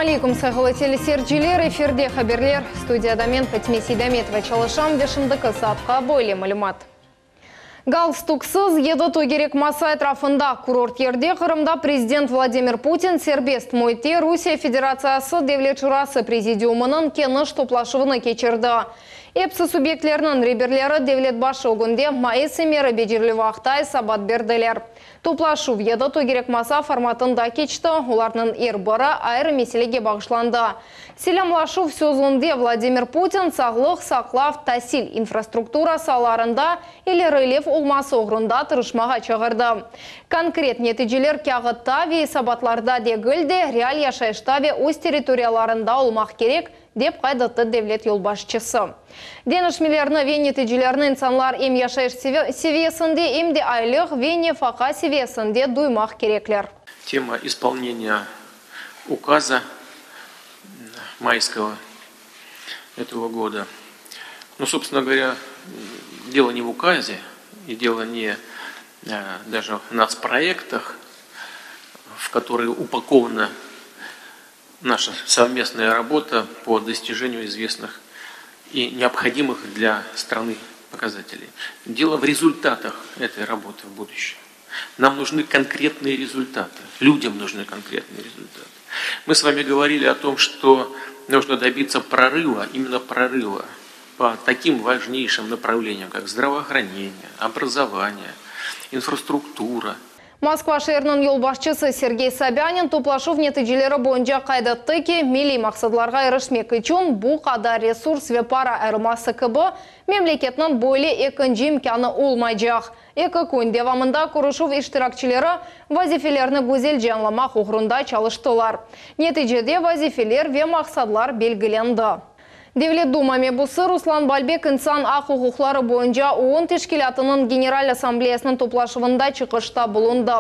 Selâm aleykum, sayğılı teleseyirciler! Efirde haberler. Studiyada men, Fatime Seydametova, çalışam ve şimdiki saatqa böyle malümat. Galstuksız yedi tögerek masa etrafında kurort yerde Qırımda prezident Vladimir Putin serbest müitte Rusiye Federatsiyası Devlet Şurası Prezidiumınıñ keniş toplaşuvını keçirdi. Epsi subyektlerniñ reberleri devlet başı ögünde mayıs semeri becerilüvi aqta esabat berdiler. Toplaşuv yedi tögerek masa formatında keçti, olarnıñ er biri ayrı meselege bağışlandı. Selâmlaşuv sözünde Vladimir Putin sağlıq saqlav, tasil, infrastruktura saalarında ilerilev olması oğrunda tırışmağa çağırdı. Konkret neticeler kâğıtta ve esabatlarda degil de, real yaşayışta ve öz territoriyalarında olmaq kerek, dep qayd etti devlet yolbaşçısı. Deñişmelerni ve neticelerni insanlar em yaşayış seviyesinde, em de aylıq ve nefaqa seviyesinde duymaq kerekler. Тема исполнения указа майского этого года. Ну, собственно говоря, дело не в указе, и дело не даже в нацпроектах, в которые упакована наша совместная работа по достижению известных и необходимых для страны показателей. Дело в результатах этой работы в будущем. Нам нужны конкретные результаты. Людям нужны конкретные результаты. Мы с вами говорили о том, что нужно добиться прорыва, именно прорыва, по таким важнейшим направлениям, как здравоохранение, образование, инфраструктура. Moskva şeeriniñ yolbaşçısı Sergey Sobânin toplaşuv neticeleri boyunca qayd etti ki, milliy maqsadlarğa irişmek içün bu qadar resurs ve para ayırılması kibi memleketniñ böyle ekinci imkânı olmaycaq. Eki kün devamında körüşüv iştirakçileri vazifelerni güzelce añlamaq oğrunda çalıştılar. Neticede vazifeler ve maqsadlar belgilendi. Devlet Duma mebusı Ruslan Balbek insan aq-uquqları boyunca OON teşkilâtınıñ General Assambleyasınıñ toplaşuvında çıqışta bulundı.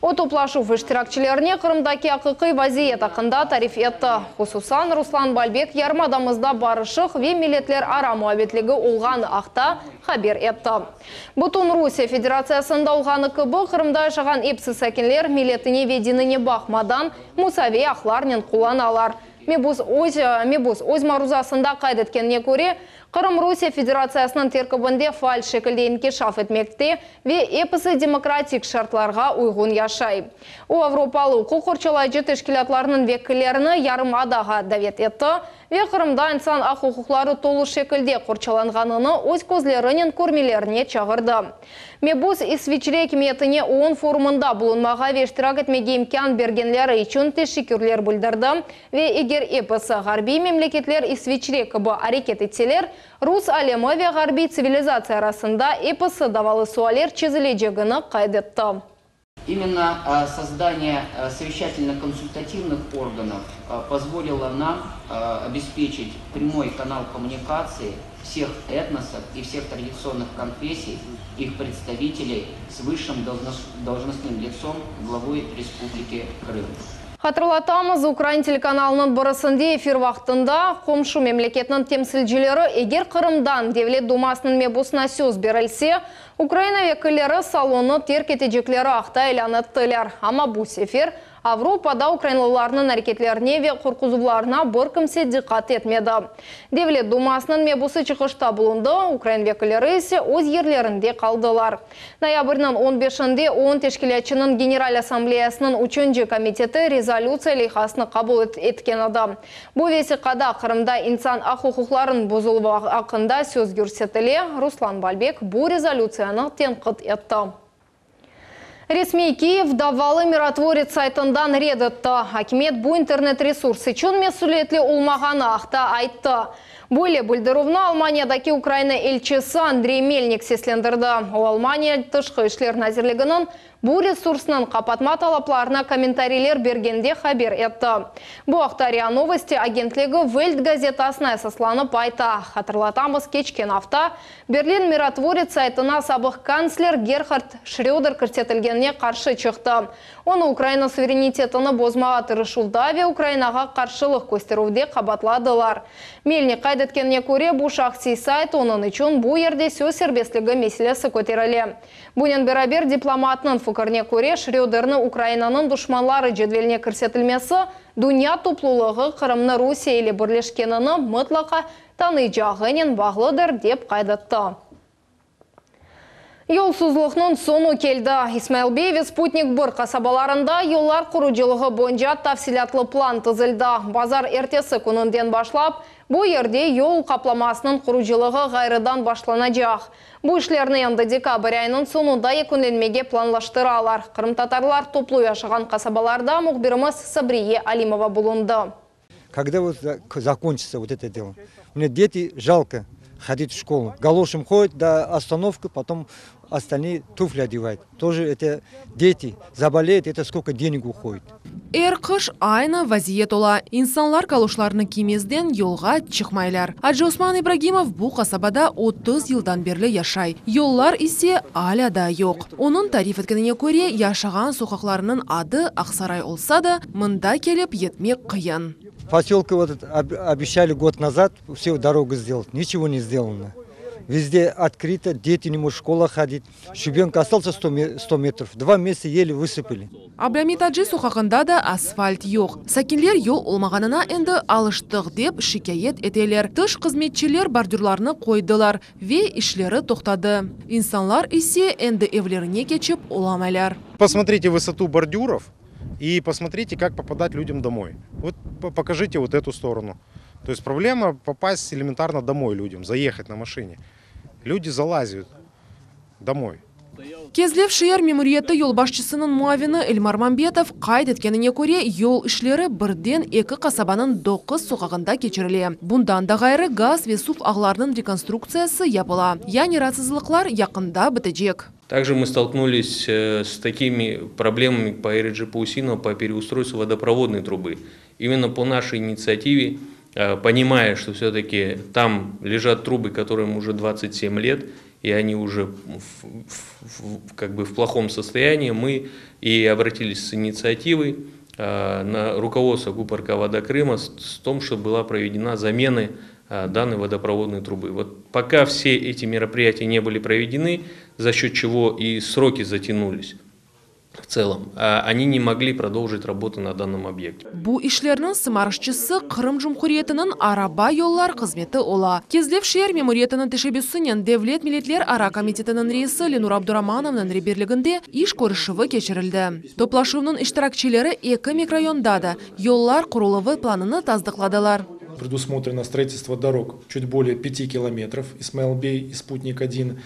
O, toplaşuv iştirakçilerine Qırımdaki aqiqiy vaziyet aqqında tarif etti. Hususan, Ruslan Balbek yarımadamızda barışıq ve milletlerara muabbetligi olğanı aqta haber etti. Bütün Rusiye Federatsiyasında olğanı kibi, Qırımda yaşağan epsi sakinler milletine ve dinine baqmadan musaviy aqlarnen qullanalar. Mebus öz Mebus öz maruzasında qayd etkenine köre, Qırım Rusiye Federatsiyasınıñ terkibinde faal şekilde inkişaf etmekte ve episi demokratik şartlarğa uyğun yaşay. O, avropalı uquq qorçalayıcı teşkilâtlarnıñ vekillerini yarımadağa davet etti ve Qırımda insan aq-uquqları tolu şekilde qorçalanğanını öz közlerinen körmelerine çağırdı. Mebus İsviçre akimiyetine OON forumında bulunmağa ve iştirak etmege imkân bergenleri içün teşekkürler bildirdi ve eger episi ğarbiy memleketler İsviçre kibi areket etseler, rus alemi ve ğarbiy tsivilizatsiya arasında episi davalı sualler çezilecegini qayd etti. Именно создание совещательно-консультативных органов позволило нам обеспечить прямой канал коммуникации всех этносов и всех традиционных конфессий, их представителей с высшим должностным лицом, главой Республики Крым. Hatırlatamız, ukrain telekanalınıñ birisinde efir vaqtında qomşu memleketniñ temsilcileri eger Qırımdan Devlet Dumasınıñ mebusına söz berilse, Ukraina vekilleri salonnı terk etecekleri aqta ilân ettiler. Amma bu sefer Avropada ukrainlılarnıñ areketlerine ve qorquzuvlarına bir kimse diqqat etmedi. Devlet Dumasınıñ mebusı çıqışta bulundı, ukrain vekilleri ise öz yerlerinde qaldılar. Noyabrniñ on beşinde OON teşkilâtçınıñ General Assambleyasınıñ üçünci komiteti rezolütsiya leyhasını qabul etken edi. Bu vesiqada Qırımda insan aq-uquqlarınıñ bozuluvı aqqında söz yürsetile. Ruslan Balbek bu rezolütsiyanı tenqit etti. Resmiy Kiyev davalı Mirotvorets saytından red etti. Akimiyet bu internet-resurs içün mesüliyetli olmağanı aqta ayttı. Böyle bildirüvni Almaniyadaki Ukraina elçisi Andrey Melnik seslendirdi. O, Almaniya Tışqı işler nazirliginiñ Bu resursnıñ qapatma talaplarına kommentariyler bergende haber etti. Bu aqta RIA Novosti agentligi Welt gazetasına esaslanıp ayta. Hatırlatamız, keçken afta Berlin Mirotvorets saytına sabıq kantsler Gerhard Şröder kirsetilgenine qarşı çıqtı. Onı Ukraina suverenitetini bozmağa tırışuvda ve Ukrainağa qarşılıq kösterüvde qabaatladılar. Melnik qayd etkenine köre, bu şahsiy sayt, onıñ içün bu yerde söz serbestligi meselesi köterile. Bunen beraber, diplomatnıñ fikirine köre, Şröderni Ukrainanıñ duşmanları cedveline kirsetilmesi dünya toplulığı Qırımnı Rusiye ile birleşkenini mıtlaqa tanıycağınen bağlıdır, dep qayd etti. Yolsuzlıqnıñ soñu keldi. İsmail-Bey ve Sputnik bir qasabalarında yollar qurucılığı boyunca tafsilâtlı plan tizildi. Bazar ertesi kününden başlap, bu yerde yol qaplamasınıñ qurucılığı ğayrıdan başlanacaq. Bu işlerni endi dekabr ayınıñ soñunda yekünlenmege planlaştıralar. Qırımtatarlar toplu yaşağan qasabalarda mühbirimiz Sabriye Alimova bulundı. Когда вот закончится вот это дело? Мне дети жалко ходить в школу. Галошем ходят до остановки, потом остальные туфли одевают. Тоже это дети заболеют, это сколько денег уходит. Er qış aynı vaziyet ola. İnsanlar kaloşlarını kiymezden yolğa çıqmaylar. Acı Osman İbragimov bu qasabada 30 yıldan berli yaşay. Yollar ise alâ da yoq. Onıñ tarif etkenine köre, yaşağan soqaqlarınıñ adı Aqsaray olsa da, mında kelip yetmek qıyın. Поселка вот обещали год назад все дорогу сделать. Ничего не сделано. Везде открыто, дети не могут в школу ходить. Щебенка остался 100 метров. 2 месяца еле высыпали. Ablâmit Acı soqağında da asfalt yoq. Sakinler yol olmağanına endi alıştıq dep şikâyet eteler. Tış hızmetçiler bordürlarnı qoydılar ve işleri toqtadı. İnsanlar ise endi evlerine keçip olamaylar. Посмотрите высоту бордюров и посмотрите, как попадать людям домой. Вот покажите вот эту сторону. То есть проблема попасть элементарно домой людям, заехать на машине. Люди залазят домой. Kezlev şeer memuriyeti yolbaşçısınıñ muavini Elmar Mambetov qayd etkenine köre, yol işleri birden eki qasabanıñ 9 soqağında keçirile. Bundan da ğayrı gaz ve suv ağlarınıñ rekonstruktsiyası yapıla. Yani raatsızlıqlar yaqında bitecek. Также мы столкнулись с такими проблемами по Эреджепа Усейнова по переустройству водопроводной трубы. Именно по нашей инициативе, понимая, что все-таки там лежат трубы, которым уже 27 лет, и они уже как бы в плохом состоянии, мы и обратились с инициативой на руководство ГУП РК «Вода Крыма» с том, чтобы была проведена замена данной водопроводной трубы. Вот пока все эти мероприятия не были проведены, за счет чего и сроки затянулись в целом, они не могли продолжить работу на данном объекте. Bu işlerniñ sımarışçısı Qırım Cumhuriyetiniñ araba yollar hızmeti ola. Kezlev şeer memuriyetiniñ teşebbüsinen Devlet milletlerara komitetiniñ reisi Lenur Abduramanovnıñ reberliginde iş körüşüvi keçirildi. Toplaşuvnıñ iştirakçileri eki mikrorayonda da yollar quruluvı planını tasdıqladılar. Предусмотрено строительство дорог чуть более 5 километров Исмаилбей и Спутник-1.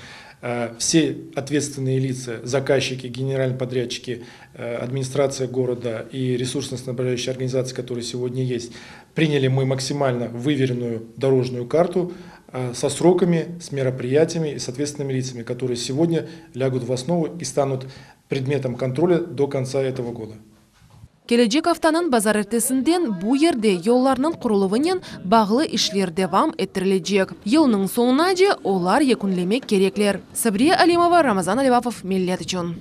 Все ответственные лица, заказчики, генеральные подрядчики, администрация города и ресурсно-снабжающие организации, которые сегодня есть, приняли мы максимально выверенную дорожную карту со сроками, с мероприятиями и с ответственными лицами, которые сегодня лягут в основу и станут предметом контроля до конца этого года. Kelecek aftanıñ bazarertesinden bu yerde yollarnıñ quruluvınen bağlı işler devam ettirilecek. Yılnıñ soñunace olar yekünlemek kerekler. Sabriye Alimova, Ramazan Alivapov, Millet içün.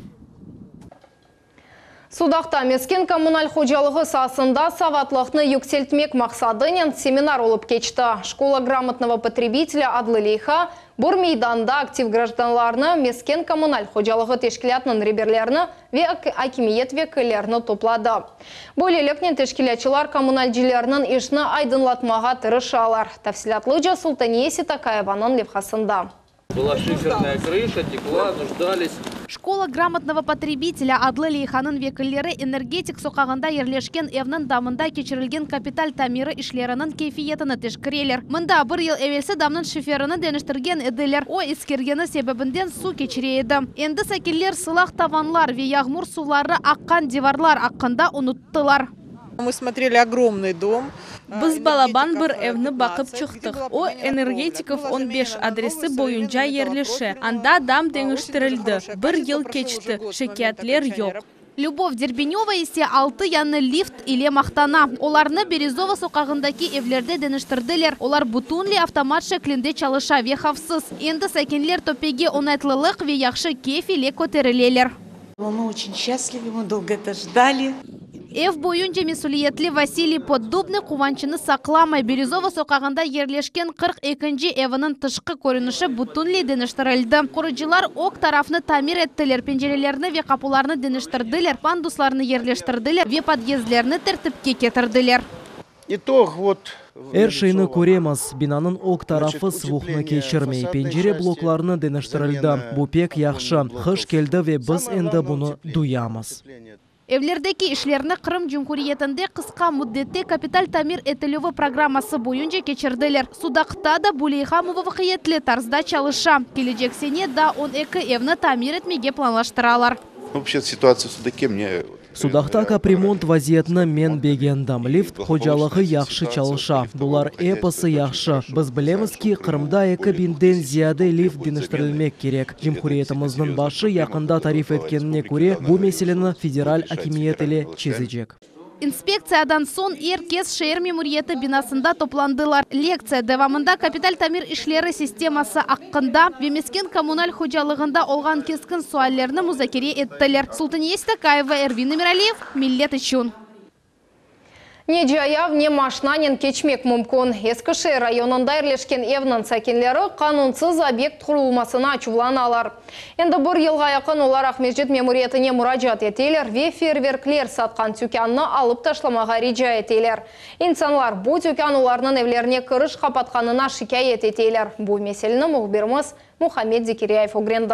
Sudaqta mesken kommunal hocalığı saasında savatlıqnı yükseltmek maqsadınen seminar olıp keçti. Школа грамотного потребителя adlı leyha bir meydanda aktiv grajdanlarnı mesken kommunal hocalığı teşkilâtınıñ reberlerini ve akimiyet vekillerini topladı. Böyleliknen teşkilâtçılar kommunalcilerniñ işini aydınlatmağa tırışalar. Tafsilâtlıca Sultaniye Sitakayevanıñ levhasında. Была шиферная крыша, текла, нуждались. Школа грамотного потребителя adlı leyhanıñ vekilleri Energetik soqağında yerleşken evniñ damında keçirilgen kapital tamiri işleriniñ keyfiyetini teşkereler. Mında bir yıl evelsi damnıñ şiferini deñiştirgen ediler. O eskirgeni sebebinden suv keçire edi. Endi sakinler sılaq tavanlar ve yağmur suvları aqqan divarlar aqqında unuttılar. Мы смотрели огромный дом. Biz balaban bir evni baqıp çıqtıq. O, Energetikov 15 adresi boyunca yerleşe. Anda dam deñiştirildi. Bir yıl keçti. Şikâyetler yoq. Любовь Дербенева ise altı yañı lift ile maqtana. Olarnı Berezova soqağındaki evlerde deñiştirdiler. Olar bütünley avtomat şeklinde çalışa ve havfsız. Endi sakinler töpege oñaytlılıq ve yahşı keyf ile köterileler. Мы очень счастливы, мы долго это ждали. Ev boyunca mesüliyetli Vasiliy Poddubnıy quvançını saqlamay. Birüzovo soqağında yerleşken 42-nci eviniñ tışqı körünişi bütünley deñiştirildi. Qurucılar ög tarafnı tamir ettiler, pencerelerni ve qapularnı deñiştirdiler, panduslarnı yerleştirdiler ve podyezdlerni tertipke ketirdiler. Итог вот. Er şeyni köremiz, binanıñ ög tarafı suvuqnı keçirmey, pencere bloklarını deñiştirildi. Bu pek yahşı. Qış keldi ve biz endi bunı duyamız. Evlerdeki işlerni Qırım Cumhuriyetinde qısqa müddette kapital tamir etilüvi programması boyunca keçirdiler. Sudaqta da bu leyha muvafaqiyetli tarzda çalışa. Kelecek sene daa 12 evni tamir etmege planlaştıralar. Вообще ситуация в Судаке мне Sudaqta kapremont vaziyetini men begendim. Lift hocalığı yahşı çalışa. Bular episi yahşı. Biz bilemiz ki, Qırımda 2000-den ziyade lift deñiştirilmek kerek. Cumhuriyetimizniñ başı yaqında tarif etkenine köre, bu meseleni federal akimiyet ile çezecek. İnspektsiyadan soñ er kes şeer memuriyeti binasında toplandılar. Lektsiya devamında kapital tamir işleri sisteması aqqında ve mesken kommunal hocalığında olğan keskin suallerni muzakere ettiler. Sultaniye Stakayeva, Ervin Emiraliyev, Millet içün. Ne cayav, ne maşnanen keçmek mümkün. Eskişehir rayonında yerleşken evniñ sakinleri qanunsız obyekt qurulmasına açuvlanalar. Endi bir yılğa yaqın olar Aqmescit memuriyetine muracaat eteler ve feyerverkler satqan tükânnı alıp taşlamağa rica eteler. İnsanlar bu tükân olarnıñ evlerine kiriş qapatqanına şikâyet eteler. Bu meseleni mühbirimiz Muhammed Zekiryayev ögrendi.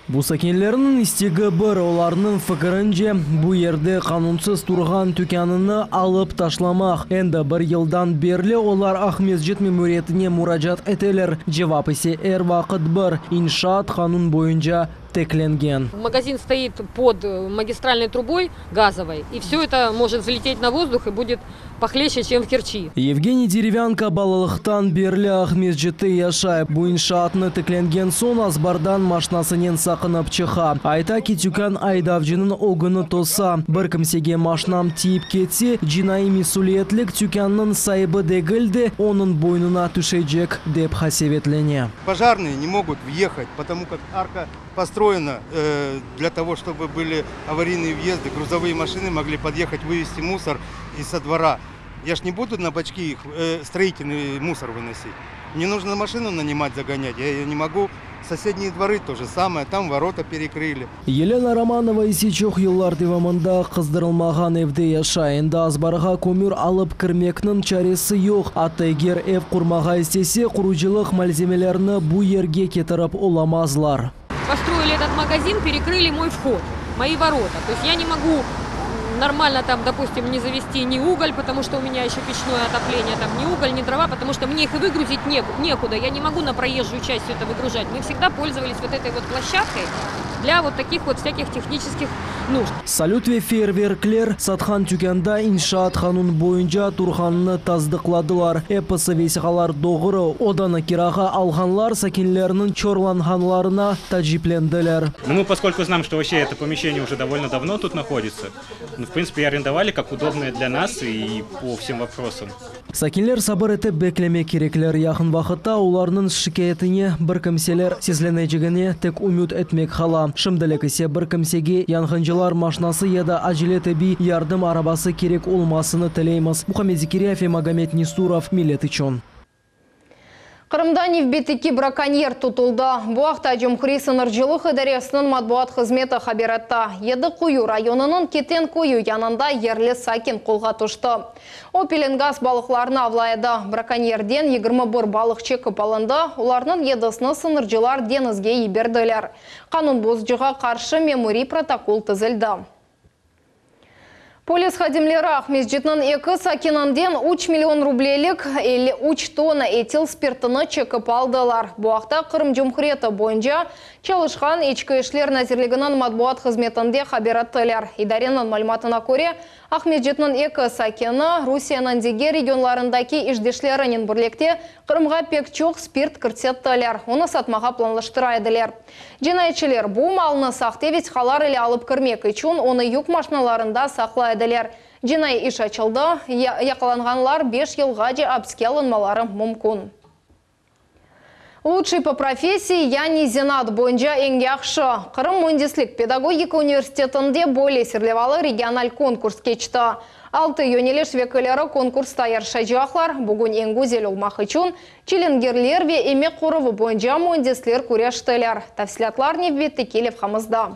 Bu sakinlerniñ istegi bir, olarnıñ fikirince, bu yerde qanunsız turğan tükânını alıp taşlamaq. Endi bir yıldan berli olar Aqmescit memuriyetine muracaat eteler, cevap ise er vaqıt bir, inşaat qanun boyunca tiklengen. Магазин стоит под магистральной трубой газовой, и все это может взлететь на воздух и будет похлеще, чем в Керчи. Евгений Деревянко balalıqtan berli Aqmescitte yaşay. Bu inşaatnı tiklengen soñ azbardan maşnasınen saqınıp çıqa. Ayta ki, tükân aydavcınıñ ögüni tosa. Bir kimsege maşnam tiyip ketse, cinaiy mesüliyetlik tükânnıñ saibi degil de, onıñ boynuna tüşecek, dep qasevetlene. Пожарные не могут въехать, потому как арка построена э, для того, чтобы были аварийные въезды, грузовые машины могли подъехать, вывезти мусор из со двора. Я ж не буду на бачки их э, строительный мусор выносить. Мне нужно машину нанимать, загонять. Я ее не могу. Соседние дворы то же самое, там ворота перекрыли. Елена Романова ise çoq yıllar devamında qızdırılmağan evde yaşay. Endi azbarğa kömür alıp kirmekniñ çaresi yoq. Atta eger ev qurmağa istese, qurucılıq malzemelerini bu yerge ketirip olamazlar. Построили этот магазин, перекрыли мой вход, мои ворота. То есть я не могу нормально там, допустим, не завести ни уголь, потому что у меня еще печное отопление, там ни уголь, ни дрова, потому что мне их и выгрузить некуда. Я не могу на проезжую часть все это выгружать. Мы всегда пользовались вот этой вот площадкой для вот таких вот всяких технических нужд. Салют ve feyerverkler satqan tükânda inşaat qanun boyunca turğanını tasdıqladılar. Episi vesiqalar doğru. Odanı kirağa alğanlar sakinlerniñ çorlanğanlarına taaciplendiler. Ну, мы поскольку знаем, что вообще это помещение уже довольно давно тут находится, ну, в принципе, и арендовали как удобное для нас и по всем вопросам. Sakinler sabır etip beklemek kerekler. Yaqın vaqıtta olarnıñ şikâyetine bir kimseler seslenecegine tek ümüt etmek qala. Şimdilik ise bir kimsege yanğıncılar maşnası ya da acele tibbiy yardım arabası kerek olmasını tileymiz. Muhammed Zekiryayev ve Magomed Nisturov, Millet içün. Qırımda nevbetteki brakonyer tutuldı. Bu aqta Cumhuriy sıñırcılıq idaresiniñ matbuat hızmeti haber etti. Yedi Quyu rayonınıñ Keten köyü yanında yerli sakin qolğa tüşti. O, pelengaz balıqlarını avlay edi. Brakonyerden 21 balıq çekip alındı, olarnıñ yedisini sıñırcılar deñizge yiberdiler. Qanun bozucığa qarşı memuriy protokol tizildi. Polis hadimleri Aqmescitniñ eki sakininden 3 million rublelik 53 tonna etil spirtini çekip aldılar. Bu aqta Qırım Cumhuriyeti boyunca çalışqan İçki işler nazirliginiñ matbuat hızmetinde haber ettiler. İdareniñ malümatına köre, Aqmescitniñ eki sakini Rusiyeniñ diger regionlarındaki işdeşlerinen birlikte Qırımğa pek çoq spirt kirsettiler, onı satmağa planlaştıra ediler. Cinayetçiler bu malnı sahte vesiqalar ile alıp kirmek içün onı yük maşnalarında saqlay ediler. Cinaiy iş açıldı, yaqalanğanlar 5 yılğace apiske alınmaları mümkün. Lutşiy po professii, yani zenaat boyunca eñ yahşı, Qırım müendislik pedagogika universitetinde böyle serlevalı regional konkurs keçti. Altı yöneliş vekilleri konkursta yarışacaqlar. Bugün eñ güzel olmaq içün çilingerler ve emek qoruvı boyunca müendisler küreştiler. Tafsilâtlar nevbetteki levhamızda.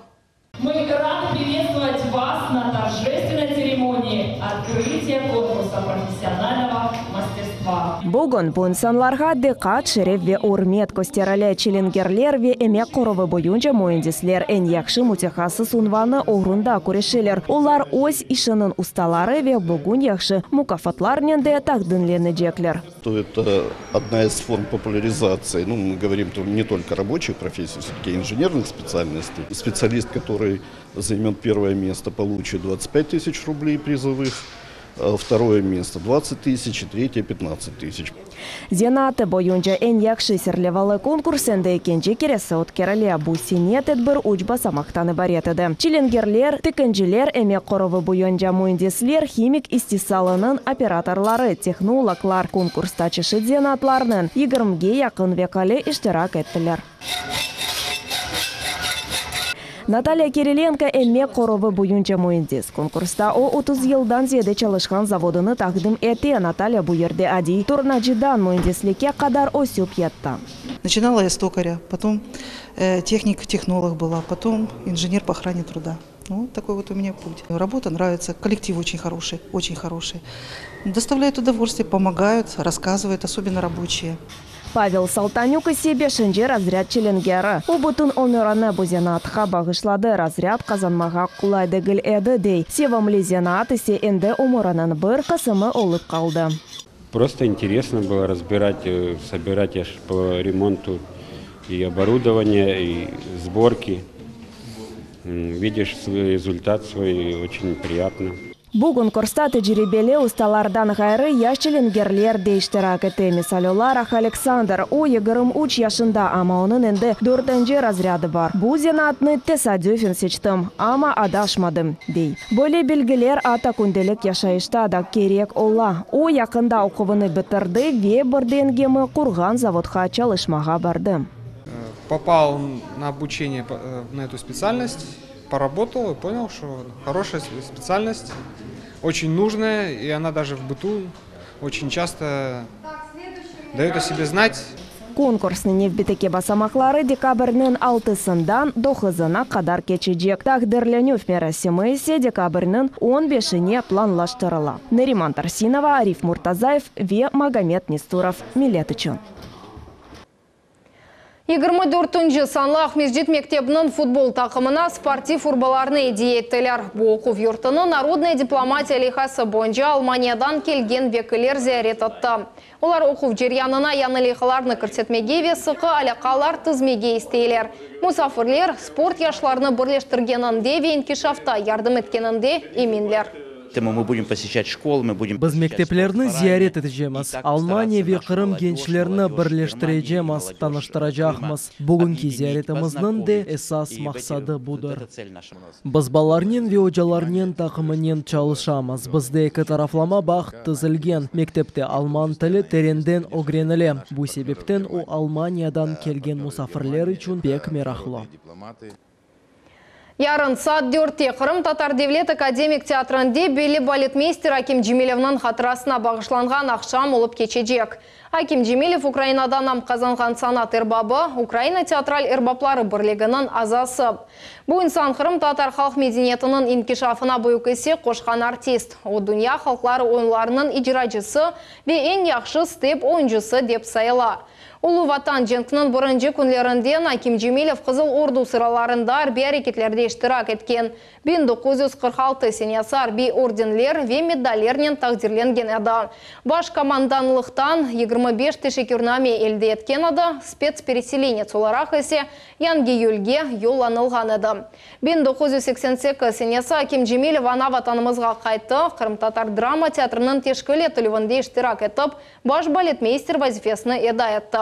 Мы рады приветствовать вас на торжественной церемонии открытия конкурса профессионального мастерства. Bugün bu insanlarğa diqqat, şeref ve ürmet kösterile, çilingerler ve emek qoruvı boyunca müendisler eñ yahşı mütehassıs unvanı oğrunda küreşeler. Olar öz işiniñ ustaları ve bugün yahşı mukâfatlarnen de taqdinlenecekler. То это одна из форм популяризации. Ну, мы говорим не только рабочих профессий, все-таки инженерных специальностей. Специалист, который займет первое место, получит 25 тысяч рублей призовых, второе место 20 тысяч, третье 15 тысяч. Zenaatı boyunca eñ yahşı serlevalı konkurs endi ekinci keresi ötkerile. Bu sene tedbir üç basamaqtan ibaret edi, çilingerler, tikinciler, emek qoruvı boyunca müendisler, himik istisalınıñ operatorları, tehnologlar. Konkursta çeşit zenaatlarnıñ yigirmige yaqın vekili iştirak ettiler. Natalya Kirilenko emek qoruvı boyunca müendis. Konkursta o, 30 yıldan ziyade çalışqan zavodını taqdim ete. Natalya bu yerde adiy tornacıdan müendislikke qadar ösüp yetti. Начинала я с токаря, потом техник-технолог была, потом инженер по охране труда. Вот такой вот у меня путь. Работа нравится, коллектив очень хороший, очень хороший. Доставляет удовольствие, помогают, рассказывают, особенно рабочие. Pavel Saltanük ise beşinci razrâd çilingeri. O, bütün ömürini bu zenaatqa bağışladı, razrâd qazanmağa qolay degil edi, dey. Sevimli zenaat ise endi ömüriniñ bir qısımı olıp qaldı. Просто интересно было разбирать, собирать я по ремонту и оборудования, и сборки. Видишь свой результат свой, очень приятно. Bu konkursta tecribeli ustalardan ğayrı yaş çilingerler de iştirak ete. Misal olaraq, Aleksandr, o 23 yaşında, amma onıñ endi dörtünci razrâdı bar. Bu zenaatnı tesadüfen seçtim, amma adaşmadım, dey. Böyle bilgiler atta kündelik yaşayışta da kerek ola. O, yaqında oquvını bitirdi ve birden gemi qurğan zavodqa çalışmağa bardı. Попал на обучение на эту специальность, поработал и понял, что хорошая специальность, очень нужная, и она даже в быту очень часто дает о себе знать. Konkursnıñ nevbetteki basamaqları dekabrniñ altısından doquzına qadar keçecek. Taqdirlenüv merasimi ise dekabrniñ 15-ine planlaştırıla. Neriman Tarsinova, Arif Murtazayev ve Magomed Nesturov. Millet içün. 24-nci sanlı Aqmescit mektebiniñ futbol taqımına sportiv urbalarnı ediye ettiler. Bu oquv yurtını Narodnaya diplomatiya leyhası boyunca Almaniyadan kelgen vekiller ziyaret etti. Olar oquv ceryanına yañı leyhalarnı kirsetmege ve sıqı alâqalar tizmege isteyler. Musafirler sport yaşlarnı birleştirgeninde ve inkişafta yardım etkeninde eminler. Мы будем посещать школы, мы будем Biz mekteplerni ziyaret etecekmiz, Almaniya ve Qırım gençlerini birleştirecekmiz, tanıştıracaqmız. Bugünki ziyaretimizniñ de esas maqsadı budır. Biz balalarnen ve ocalarnen taqımınen çalışamız. Bizde eki taraflama bağ tizilgen. Mektepte alman tili terenden ögrenile. Bu sebepten o Almaniyadan kelgen musafirler içün pek meraqlı. Yarın saat 4-te Qırımtatar devlet akademik teatrinde belli baletmeyster Akim Cemilevniñ hatırasına bağışlanğan aqşam olıp keçecek. Akim Cemilev Ukrainada nam qazanğan sanat erbabı, Ukraina teatral erbapları birliginiñ azası. Bu insan qırımtatar halq medeniyetiniñ inkişafına büyük isse qoşqan artist. O, dünya halqları oyunlarınıñ icracısı ve eñ yahşı step oyuncısı dep sayıla. Ulu Vatan cenkiniñ birinci künlerinden Akim Cemilev Qızıl Ordu sıralarında arbiy areketlerde iştirak etken. 1946 senesi arbiy ordenler ve medallernen taqdirlengen edi. Baş komandanlıqtan 25 teşekkürname elde etken edi, spetspereselenets olaraq ise Yangiyülge yollanılğan edi. 1988 senesi Akim Cemilev ana Vatanımızğa qayttı, Qırımtatar drama teatriniñ teşkil etilüvinde iştirak etip, baş baletmeyster vazifesini eda etti.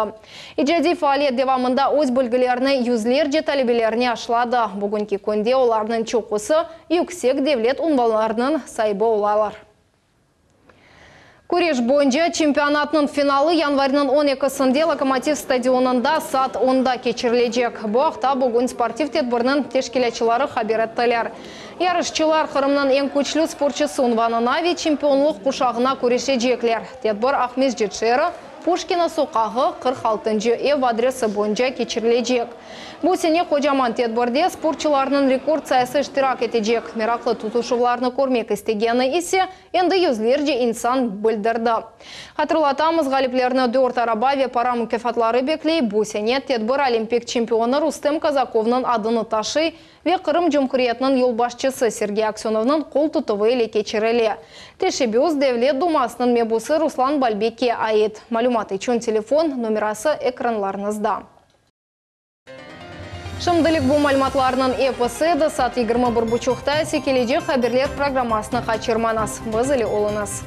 İcadiy faaliyet devamında öz bilgilerini yüzlerce talebelerine aşıladı. Bugünki künde olarnıñ çoqusı yüksek devlet unvanlarınıñ saibi olalar. Küreş boyunca çempionatnıñ finalı yanvarniñ on ekisinde Lokomotiv stadionında saat onda keçirilecek. Bu aqta bugün sportiv tedbirniñ teşkilâtçıları haber ettiler. Yarışçılar Qırımnıñ eñ küçlü sportçısı unvanına ve çempionlıq quşağına küreşecekler. Tedbir Aqmescit şeeri, Puşkina soqağı, 46-ncı ev adresi boyunca keçirilecek. Bu sene qocaman tedbirde sportçılarnıñ rekord sayısı iştirak etecek. Meraqlı tutuşuvlarnı körmek istegeni ise endi yüzlerce insan bildirdi. Hatırlatamız, ğaliplerni dört araba ve para mukâfatları bekley. Bu sene tedbir olimpik çempionı Rustem Kazakovnıñ adını taşıy ve Qırım Cumhuriyetiniñ yolbaşçısı Sergey Aksönovnıñ qol tutuvı ile keçirile. Teşebbüs Devlet Dumasınıñ mebusı Ruslan Balbekke ait. Malümat içün telefon nomerası ekranlarıñızda. Şimdilik bu malümatlarnıñ episi edi. Saat 21 buçuqta ise kelecek haberler programmasını qaçırmañız. Biz ile oluñız.